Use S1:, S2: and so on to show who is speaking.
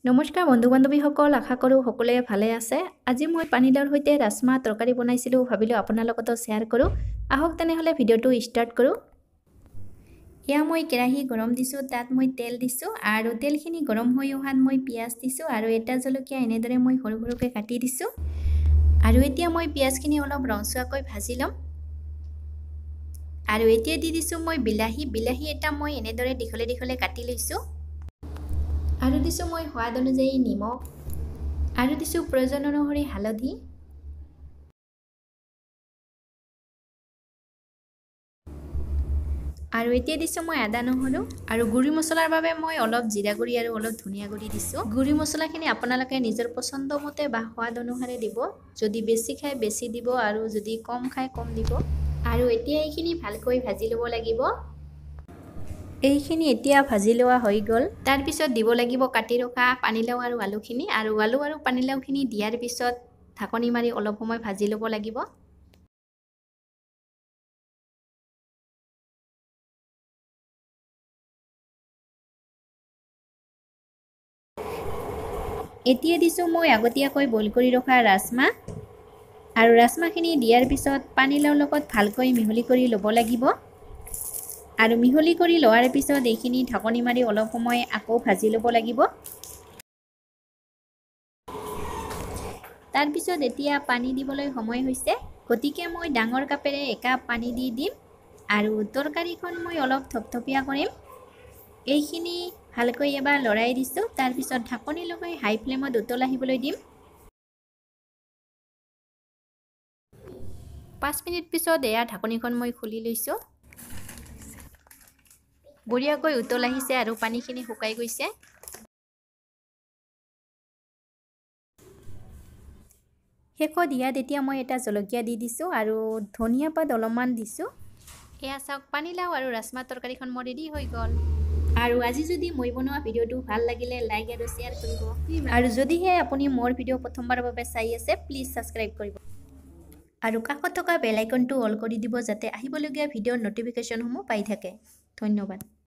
S1: নমস্কাৰ বন্ধু বান্ধৱীসকল, আশা কৰোঁ সকলোৱে ভালে আছে। আজি মই পানীলাওৰ সৈতে ৰাজমাহ তৰকাৰী বনাইছিলোঁ, ভাবিলোঁ আপোনাৰ লগতো শ্বেয়াৰ কৰোঁ। আহক তেনেহ'লে ভিডিঅ'টো ষ্টাৰ্ট কৰোঁ। এয়া মই কেৰাহী গৰম দিছোঁ, তাত মই তেল দিছোঁ আৰু তেলখিনি গৰম হৈ অহাত মই পিঁয়াজ দিছোঁ আৰু এটা জলকীয়া এনেদৰে মই সৰু সৰুকৈ কাটি দিছোঁ। আৰু এতিয়া মই পিঁয়াজখিনি অলপ ৰংচোৱাকৈ ভাজি ল'ম। আৰু এতিয়া দি দিছোঁ মই বিলাহী। বিলাহী এটা মই এনেদৰে দীঘলে দীঘলে কাটি লৈছোঁ। আৰু দিছোঁ মই সোৱাদ অনুযায়ী নিমখ আৰু দিছোঁ প্ৰয়োজন অনুসৰি হালধি। আৰু এতিয়া দিছোঁ মই আদা নহৰু আৰু গুড়ি মছলাৰ বাবে মই অলপ জিৰা গুড়ি আৰু অলপ ধনিয়া গুড়ি দিছোঁ। গুড়ি মছলাখিনি আপোনালোকে নিজৰ পচন্দ মতে বা সোৱাদ অনুসাৰে দিব। যদি বেছি খায় বেছি দিব আৰু যদি কম খায় কম দিব। আৰু এতিয়া এইখিনি ভালকৈ ভাজি ল'ব লাগিব। এইখিনি এতিয়া ভাজি লোৱা হৈ গ'ল। তাৰপিছত দিব লাগিব কাটি ৰখা পানীলাও আৰু আলুখিনি। আৰু আলু আৰু পানীলাওখিনি দিয়াৰ পিছত ঢাকনি মাৰি অলপ সময় ভাজি ল'ব লাগিব। এতিয়া দিছোঁ মই আগতীয়াকৈ বইল কৰি ৰখা ৰাজমাহ। আৰু ৰাজমাহখিনি দিয়াৰ পিছত পানীলাওৰ লগত ভালকৈ মিহলি কৰি ল'ব লাগিব। আৰু মিহলি কৰি লোৱাৰ পিছত এইখিনি ঢাকনি মাৰি অলপ সময় আকৌ ভাজি ল'ব লাগিব। তাৰপিছত এতিয়া পানী দিবলৈ সময় হৈছে, গতিকে মই ডাঙৰ কাপেৰে একাপ পানী দি দিম। আৰু তৰকাৰীখন মই অলপ থপথপীয়া কৰিম। এইখিনি ভালকৈ এবাৰ লৰাই দিছোঁ। তাৰপিছত ঢাকনি লগাই হাই ফ্লেমত উতল আহিবলৈ দিম। 5 মিনিট পিছত এয়া ঢাকনিখন মই খুলি লৈছোঁ। বঢ়িয়াকৈ উতল আহিছে আৰু পানীখিনি শুকাই গৈছে। শেষত ইয়াত এতিয়া মই এটা জলকীয়া দি দিছোঁ আৰু ধনিয়া পাত অলপমান দিছোঁ। এয়া চাওক, পানীলাও আৰু ৰাজমাহ তৰকাৰীখন মোৰ ৰেডি হৈ গ'ল। আৰু আজি যদি মই বনোৱা ভিডিঅ'টো ভাল লাগিলে লাইক আৰু শ্বেয়াৰ কৰিব। আৰু যদিহে আপুনি মোৰ ভিডিঅ' প্ৰথমবাৰৰ বাবে চাই আছে, প্লিজ ছাবস্ক্ৰাইব কৰিব আৰু কাষত থকা বেল আইকনটো অল কৰি দিব, যাতে আহিবলগীয়া ভিডিঅ'ৰ ন'টিফিকেশ্যনসমূহ পাই থাকে। ধন্যবাদ।